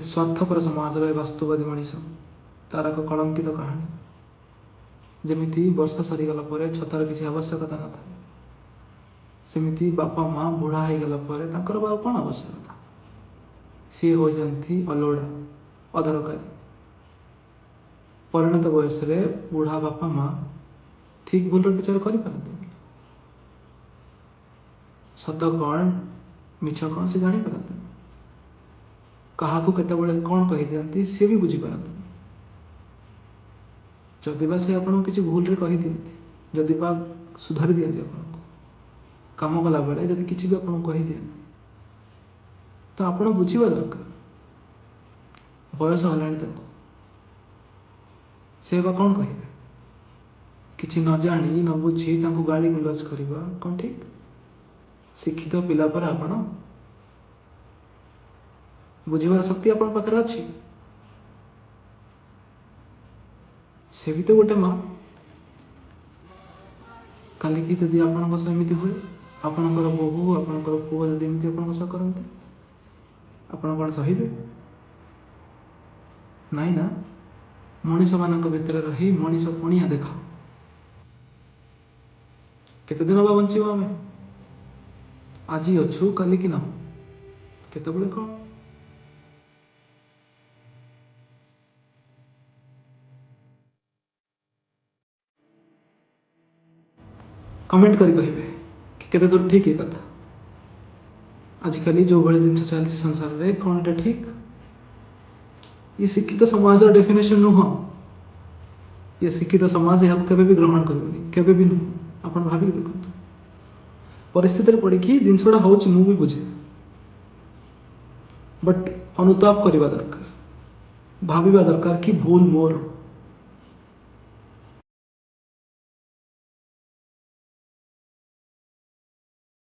ସ୍ୱାର୍ଥପର ସମାଜର ଏ ବାସ୍ତବବାଦୀ ମଣିଷ, ତାର ଏକ କଳଙ୍କିତ କାହାଣୀ। ଯେମିତି ବର୍ଷା ସରିଗଲା ପରେ ଛତାର କିଛି ଆବଶ୍ୟକତା ନଥାଏ, ସେମିତି ବାପା ମା ବୁଢ଼ା ହେଇଗଲା ପରେ ତାଙ୍କର ବା ଆଉ କ'ଣ ଆବଶ୍ୟକତା? ସିଏ ହେଉଛନ୍ତି ଅଲୋଡ଼ା, ଅଦରକାରୀ। ପରିଣତ ବୟସରେ ବୁଢ଼ା ବାପା ମା ଠିକ୍ ଭୁଲର ବିଚାର କରିପାରନ୍ତିନି। ସତ କ'ଣ ମିଛ କ'ଣ ସେ ଜାଣିପାରନ୍ତିନି। କାହାକୁ କେତେବେଳେ କ'ଣ କହିଦିଅନ୍ତି ସିଏ ବି ବୁଝିପାରନ୍ତିନି। ଯଦି ବା ସେ ଆପଣଙ୍କୁ କିଛି ଭୁଲରେ କହିଦିଅନ୍ତି, ଯଦି ବା ସୁଧାରି ଦିଅନ୍ତି ଆପଣଙ୍କୁ, କାମ କଲାବେଳେ ଯଦି କିଛି ବି ଆପଣଙ୍କୁ କହିଦିଅନ୍ତି, ତ ଆପଣ ବୁଝିବା ଦରକାର। ବୟସ ହେଲାଣି ତାଙ୍କୁ, ସେ ବା କ'ଣ କହିବେ? କିଛି ନ ଜାଣି ନ ବୁଝି ତାଙ୍କୁ ଗାଳି ଗୁଲଜ କରିବା କ'ଣ ଠିକ୍? ଶିକ୍ଷିତ ପିଲା ପରେ ଆପଣ ବୁଝିବାର ଶକ୍ତି ଆପଣଙ୍କ ପାଖରେ ଅଛି। ସେ ବି ତ ଗୋଟେ ମା। କାଲିକି ଯଦି ଆପଣଙ୍କ ସହ ଏମିତି ହୁଏ, ଆପଣଙ୍କର ବୋହୂ, ଆପଣଙ୍କର ପୁଅ ଯଦି ଏମିତି ଆପଣଙ୍କ ସହ କରନ୍ତି, ଆପଣ କ'ଣ ସହିବେ? ନାଇଁ ନା। ମଣିଷମାନଙ୍କ ଭିତରେ ରହି ମଣିଷ ପଣିଆ ଦେଖାଅ। କେତେ ଦିନ ବା ବଞ୍ଚିବ ଆମେ? ଆଜି ଅଛୁ, କାଲିକି ନାହୁଁ, କେତେବେଳେ କ'ଣ। କମେଣ୍ଟ କରି କହିବେ କି କେତେ ଦୂର ଠିକ୍ ଏ କଥା। ଆଜିକାଲି ଯେଉଁଭଳି ଜିନିଷ ଚାଲିଛି ସଂସାରରେ, କ'ଣ ଏଇଟା ଠିକ୍? ଇଏ ଶିକ୍ଷିତ ସମାଜର ଡେଫିନେସନ୍ ନୁହଁ। ଇଏ ଶିକ୍ଷିତ ସମାଜ ଏହାକୁ କେବେ ବି ଗ୍ରହଣ କରିବନି, କେବେ ବି ନୁହଁ। ଆପଣ ଭାବିକି ଦେଖନ୍ତୁ। ପରିସ୍ଥିତିରେ ପଡ଼ିକି ଜିନିଷଟା ହେଉଛି, ମୁଁ ବି ବୁଝେ, ବଟ୍ ଅନୁତାପ କରିବା ଦରକାର, ଭାବିବା ଦରକାର କି ଭୁଲ ମୋର।